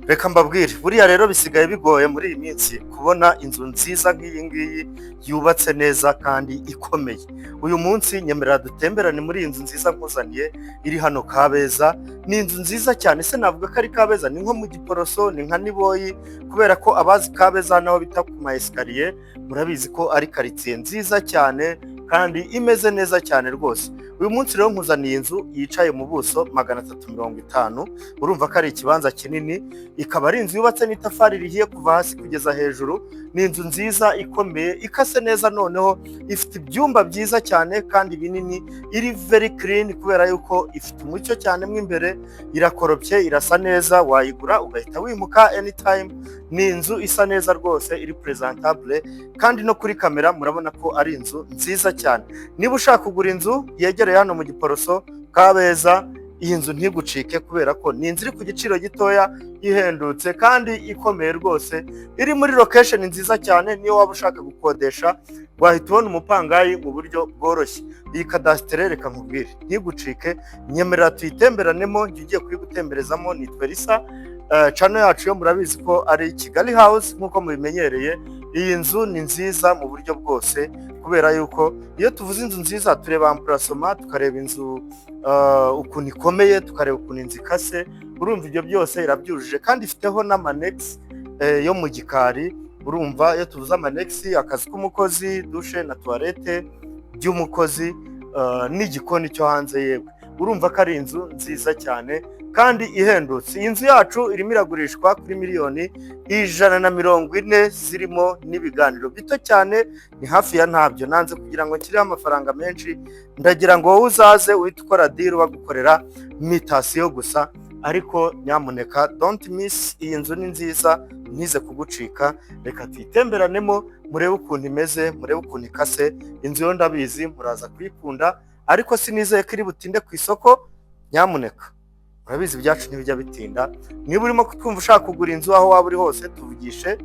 Reka mbabwire, buriya rero bisigaye bigoye muri iyi minsi kubona inzu nziza nk'iyi ngiyi yubatse neza kandi ikomeye. Uyu munsi nyemerera dutemberane muri iyi nzu nziza nkuzaniye iri hano Kabeza. Ni inzu nziza cyane, se navuga ko ari Kabeza, ni nko mu Giporoso, ni nka Niboyi, kubera ko abazi Kabeza naho bita ku ma escalier murabizi ko ari karitsiye nziza cyane kandi imeze neza cyane rwose. Uyu munsi rero nkuzaniye inzu yicaye mu buso 350, urumva ko ari ikibanza kinini, ikaba ari inzu yubatse n'itafari rihiye kuva hasi kugeza hejuru. Ni inzu nziza ikomeye, ikase neza, noneho ifite ibyumba byiza cyane kandi binini, iri very clean kubera yuko ifite umucyo cyane mo imbere, irakoropye, irasa neza, wayigura ugahita wimuka anytime. Ni inzu isa neza rwose, iri presentable, kandi no kuri kamera murabona ko ari inzu nziza cyane. Niba ushaka kugura inzu yegereye hano mu Giporoso Kabeza, iyi nzu ntigucike kubera ko ni inzu iri ku giciro gitoya, ihendutse kandi ikomeye rwose, iri muri location nziza cyane. Niyo waba ushaka gukodesha wahita ubona umupangayi mu buryo bworoshye. Iyi kadasitere, reka nkubwire, ntigucike, nyemerera tuyitemberanemo. Njye ugiye kuyigutemberezamo nitwa Elisa. Channel yacu yo murabizi ko ari Kigali House nk'uko mubimenyereye. Iyi nzu ni nziza mu buryo bwose kubera yuko iyo tuvuze inzu nziza tureba emplacement, tukareba inzu ukuntu ikomeye, tukareba ukuntu inzu ikase. Urumva ibyo byose irabyujuje kandi ifiteho n'ama annexe yo mu gikari. Urumva iyo tuvuze ama annexe, akazi k'umukozi, douche na toilette by'umukozi, n'igikoni cyo hanze yewe. Urumva ko ari inzu nziza cyane kandi ihendutse. Iyi nzu yacu irimo iragurishwa kuri miliyoni 140 zirimo n'ibiganiro bito cyane, ni hafi ya ntabyo. Nanze kugira ngo nshyireho amafaranga menshi, ndagira ngo wowe uzaze uhite ukora deal, bagukorera mutation gusa. Ariko nyamuneka don't miss, iyi nzu ni nziza, ntize kugucika. Reka tuyitemberanemo murebe ukuntu imeze, murebe ukuntu ikase. Inzu yo ndabizi muraza kuyikunda, ariko sinizeye ko iri butinde ku isoko. Nyamuneka, murabizi ibyacu ntibijya bitinda. Niba urimo kutwumva ushaka kugura inzu, aho waba uri hose tuvugishe,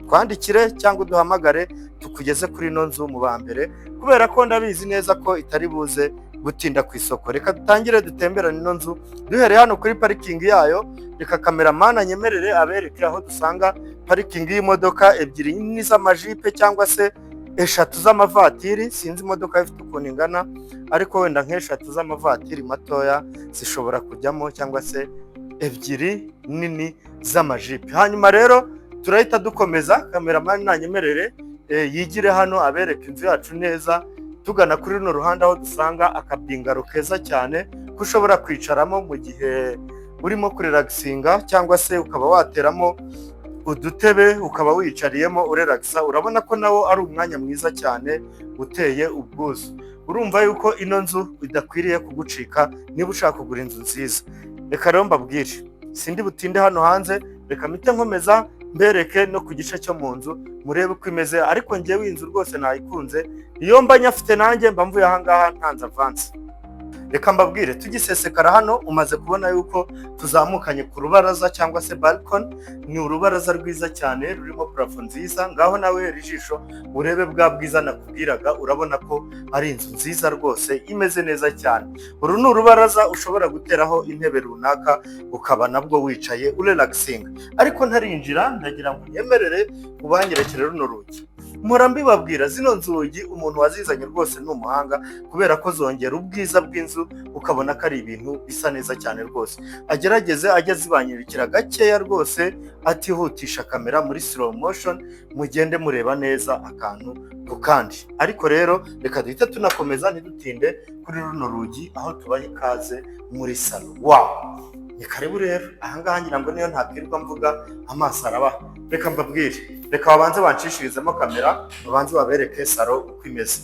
twandikire cyangwa uduhamagare tukugeze kuri ino nzu mu ba mbere, kubera ko ndabizi neza ko itari buze gutinda ku isoko. Reka dutangire dutemberane ino nzu duhereye hano kuri parikingi yayo. Reka cameraman anyemerere abereke aho dusanga parikingi y'imodoka ebyiri nini z'amajipe cyangwa se eshatu z'amavatiri. Sinzi imodoka ifite ukuntu ingana, ariko wenda nk'eshatu z'amavatiri matoya zishobora kujyamo cyangwa se ebyiri nini z'amajipe. Hanyuma rero turahita dukomeza, cameraman nanyemerere yigire hano abereke inzu yacu neza, tugana kuri runo ruhande aho dusanga akabingaro keza cyane ko ushobora kwicaramo mu gihe urimo kurelaxinga, cyangwa se ukaba wateramo udutebe ukaba wiyicariyemo urelaxa. Urabona ko nawo ari umwanya mwiza cyane uteye ubwuzu. Urumva yuko ino nzu idakwiriye kugucika niba ushaka kugura inzu nziza. Reka rero mbabwire, sindi butinde hano hanze, reka mpite nkomeza mbereke no ku gice cyo mu nzu murebe uko imeze. Ariko ngewe iyi nzu rwose nayikunze, iyo mba nyafite nanjye mba mvuye ahangaha ntanze avance. Reka mbabwire, tugisesekara hano umaze kubona yuko tuzamukanye ku rubaraza cyangwa se balcony. Ni urubaraza rwiza cyane rurimo plafond nziza. Ngaho nawe hera ijisho urebe bwa bwiza nakubwiraga. Urabona ko ari inzu nziza rwose imeze neza cyane. Uru ni urubaraza ushobora guteraho intebe runaka ukaba nabwo wicaye urelaxinga. Ariko ntarinjira, ndagira ngo unyemerere ubanyerekere runo rugi. Mpora mbibabwira, zino nzugi umuntu wazizanye rwose ni umuhanga, kubera ko zongera ubwiza bw'inzu, ukabona ko ari ibintu bisa neza cyane rwose. Agerageze ajye azibanyirikira gakeya rwose, atihutisha kamera, muri slow motion, mugende mureba neza akantu ku kandi. Ariko rero reka duhite tunakomeza ntidutinde kuri runo rugi aho tubaha ikaze muri salon. Wow, ni karibu rero ahangaha, ngira ngo niyo ntakwirwa mvuga amaso arabaha. Reka mbabwire, reka babanze banshishirizemo kamera, babanze babereke salon uko imeze.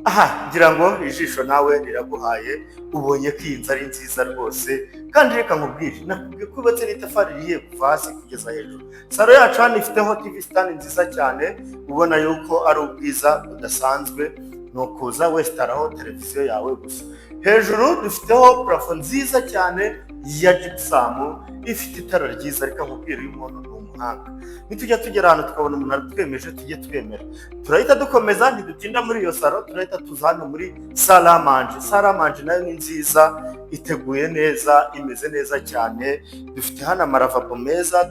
Aha ngira ngo ijisho nawe riraguhaye, ubonye ko iyi nzu ari nziza rwose. Kandi reka nkubwire, nakubwiye ko yubatse n'itafari rihiye kuva hasi kugeza hejuru. Salo yacu hano ifiteho TV stand nziza cyane, ubona yuko ari ubwiza budasanzwe. Ni ukuza wesitaraho televiziyo yawe gusa. Hejuru dufiteho plafond nziza cyane ya gypsum, ifite itara ryiza. Reka nkubwire, uyu muntu ni umuhanga. Nitujya tugera ahantu tukabona umuntu aratwemeje, tujye twemera. Turahita dukomeza, ntidutinda muri iyo salo, turahita tuza hano muri salle à manger. Salle à manger nayo ni nziza, iteguye neza, imeze neza cyane. Dufite hano amaravabo meza,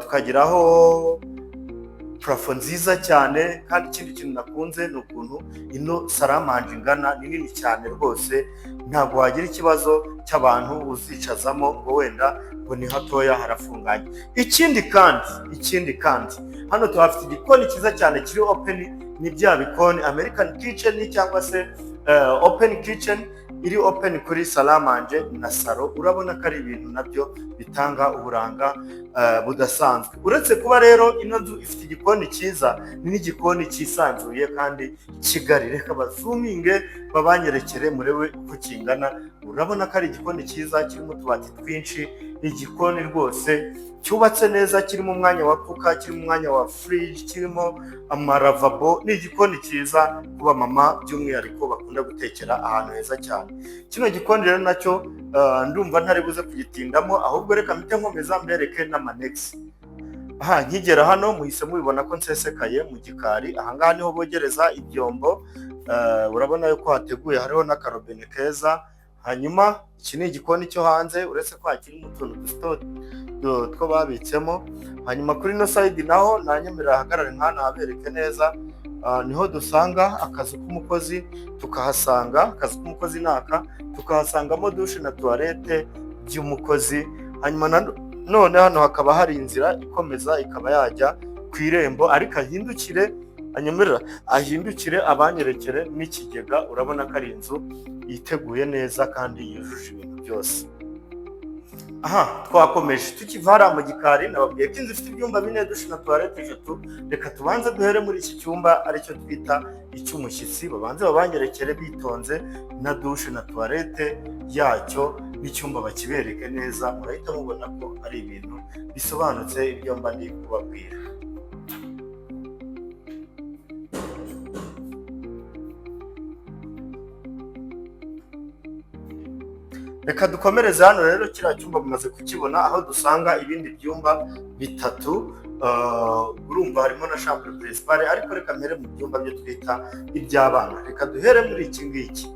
tukagiraho plafond nziza cyane. Kandi ikindi kintu nakunze ni ukuntu ino salle à manger ingana, ni nini cyane rwose. Ntabwo wagira ikibazo cy'abantu uzicazamo ngo wenda ngo ni hatoya, harafunganye. Ikindi kandi hano tuhafite igikoni cyiza cyane kiri open. Ni bya bikoni American kitchen cyangwa se open kitchen, iri open kuri salle à manger na salo. Urabona ko ari ibintu nabyo bitanga uburanga budasanzwe. Uretse kuba rero ino nzu ifite igikoni cyiza, ni n'igikoni cyisanzuye kandi kigari. Reka bazuminge babanyerekere, murebe uko kingana. Urabona ko ari igikoni cyiza kirimo utubati twinshi, igikoni rwose cyubatse neza, kirimo umwanya wa cooker, kirimo umwanya wa fridge, kirimo amaravabo. Ni igikoni cyiza kuba mama by'umwihariko bakunda gutekera ahantu heza cyane. Kino gikoni rero nacyo ndumva ntari buze kugitindamo, ahubwo reka mpite nkomeza mbereke n'ama annexe. Aha nkigera hano muhise mubibona ko nsesekaye mu gikari. Ahangaha niho bogereza ibyombo. Urabona yuko hateguye, hariho n'akarobine keza. Hanyuma iki ni igikoni cyo hanze, uretse ko hakirimo utuntu duto two babitsemo. Hanyuma kuri ino side naho nanyemerera ahagarare nk'hano habereke neza. Niho dusanga akazu k'umukozi, tukahasanga akazu k'umukozi naka, tukahasangamo douche na toilette by'umukozi. Hanyuma none hano hakaba hari inzira ikomeza ikaba yajya ku irembo, ariko ahindukire, anyemerera ahindukire abanyerekere n'ikigega. Urabona ko ari inzu yiteguye neza kandi yujuje ibintu byose. Aha twakomeje, tukiva hariya mu gikari nababwiye ko inzu ifite ibyumba bine, douche na toilette eshatu. Reka tubanze duhere muri iki cyumba aricyo twita icy'umushyitsi, babanze babanyerekere bitonze na douche na toilette yacyo n'icyumba bakibereke neza. Murahita mubona ko ari ibintu bisobanutse ibyo mba ndi kubabwira. Reka dukomereze hano rero. Kiriya cyumba mumaze kukibona, aho dusanga ibindi byumba bitatu. Urumva harimo na chambre principale, ariko reka mpere mu byumba byo twita iby'abana. Reka duhere muri iki ngiki.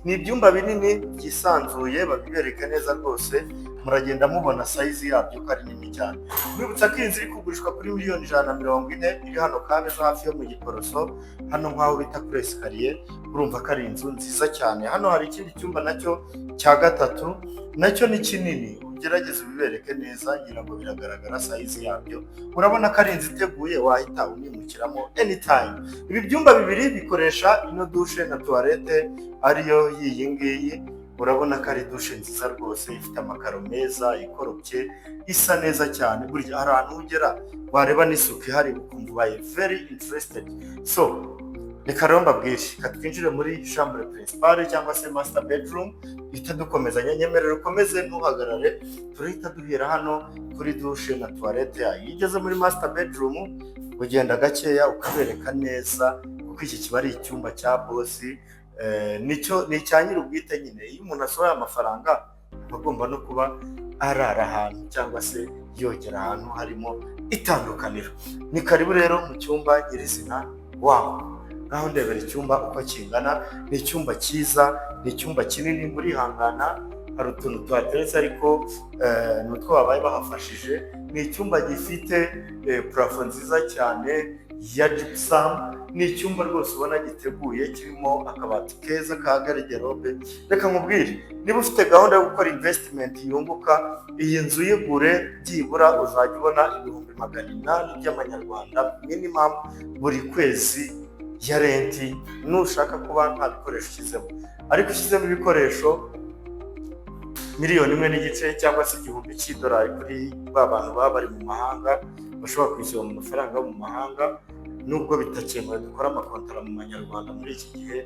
Ni ibyumba binini byisanzuye, babibereke neza rwose. Muragenda mubona size yabyo ko ari nini cyane. Mwibutsa ko iyi nzu iri kugurishwa kuri miliyoni 140, iri hano Kabeza, hafi yo mu Giporoso, hano nk'aho bita kuri escalier. Urumva ko ari inzu nziza cyane. Hano hari ikindi cyumba nacyo cya gatatu, nacyo ni kinini. Ugerageze ubibereke neza, ngira ngo biragaragara size yabyo. Urabona ko ari inzu iteguye, wahita unimukiramo anytime. Ibi byumba bibiri bikoresha ino douche na toilette ariyo y'iyi ngiyi. Urabona ko ari douche nziza rwose, ifite amakaro meza, ikoropye, isa neza cyane. Burya hari ahantu ugera wareba n'isuku ihari ukumva ubaye very interested. So reka rero mbabwire, reka twinjire muri chambre principale cyangwa se master bedroom, duhita dukomezanya. Nyemerera ukomeze, ntuhagarare. Turahita duhera hano kuri douche na toilette yayo. Iyo ugeze muri master bedroom ugenda gakeya ukabereka neza, kuko iki kiba ari icyumba cya boss, nicyo ni icya nyir'ubwite nyine. Iyo umuntu asohoye amafaranga aba agomba no kuba arara ahantu cyangwa se yogera ahantu harimo itandukaniro. Ni karibu rero mu cyumba nyirizina waho. Ngaho ndebera icyumba uko kingana. Ni icyumba cyiza, ni icyumba kinini. Murihangana hari utuntu tuhateretse, ariko ni utwo babaye bahafashije. Ni icyumba gifite plafond nziza cyane ya gypsum. Ni icyumba rwose ubona giteguye, kirimo akabati keza ka garde-robe. Reka nkubwire, niba ufite gahunda yo gukora investment yunguka, iyi nzu yigure. Byibura uzajya ubona 800,000 by'amanyarwanda minimum buri kwezi ya rent, nushaka kuba nta bikoresho ushyizemo. Ariko ushyizemo ibikoresho, 1.5 miliyoni cyangwa se $1,000 kuri ba bantu baba bari mu mahanga, bashobora kwishyura mu mafaranga yo mu mahanga. Nubwo bitakemewe dukora amakontara mu manyarwanda muri iki gihe,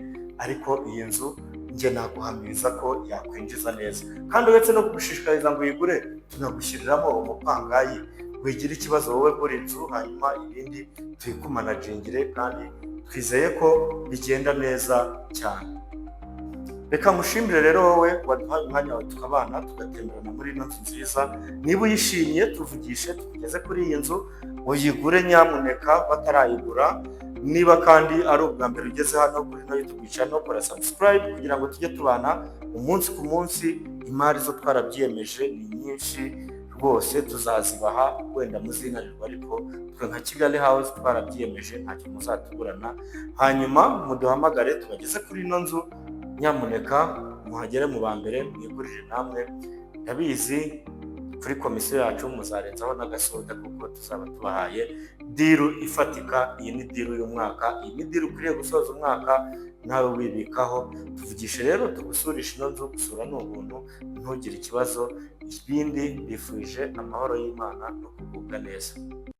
ariko iyi nzu njye naguhamiriza ko yakwinjiza neza. Kandi uretse no kugushishikariza ngo uyigure, tunagushyiriramo umupangayi. Wigira ikibazo, wowe gura inzu, hanyuma ibindi tuyikumanagingire, kandi twizeye ko bigenda neza cyane. Reka ngushimire rero wowe waduhaye umwanya wawe, tukabana, tugatemberana muri ino nzu nziza. Niba uyishimye, tuvugishe tukugeze kuri iyi nzu uyigure, nyamuneka, batarayigura. Niba kandi ari ubwa mbere ugeze hano kuri ino YouTube channel, kora subscribe kugira ngo tujye tubana umunsi ku munsi. Imari zo twarabyiyemeje, ni nyinshi rwose, tuzazibaha, wenda muzinanirwa, ariko twe nka Kigali House twarabyiyemeje, ntacyo muzatuburana. Hanyuma muduhamagare tubageze kuri ino nzu, nyamuneka muhagere mu ba mbere, mwigurire namwe. Ndabizi kuri komisiyo yacu muzarenzaho n'agasoda, kuko tuzaba tubahaye deal ifatika. Iyi ni deal y'umwaka, iyi ni deal ukwiriye gusoza umwaka nawe wibikaho. Tuvugishe rero tugusurishe ino nzu, gusura ni ubuntu, ntugire ikibazo. Ibindi mbifurije amahoro y'Imana no kugubwa neza.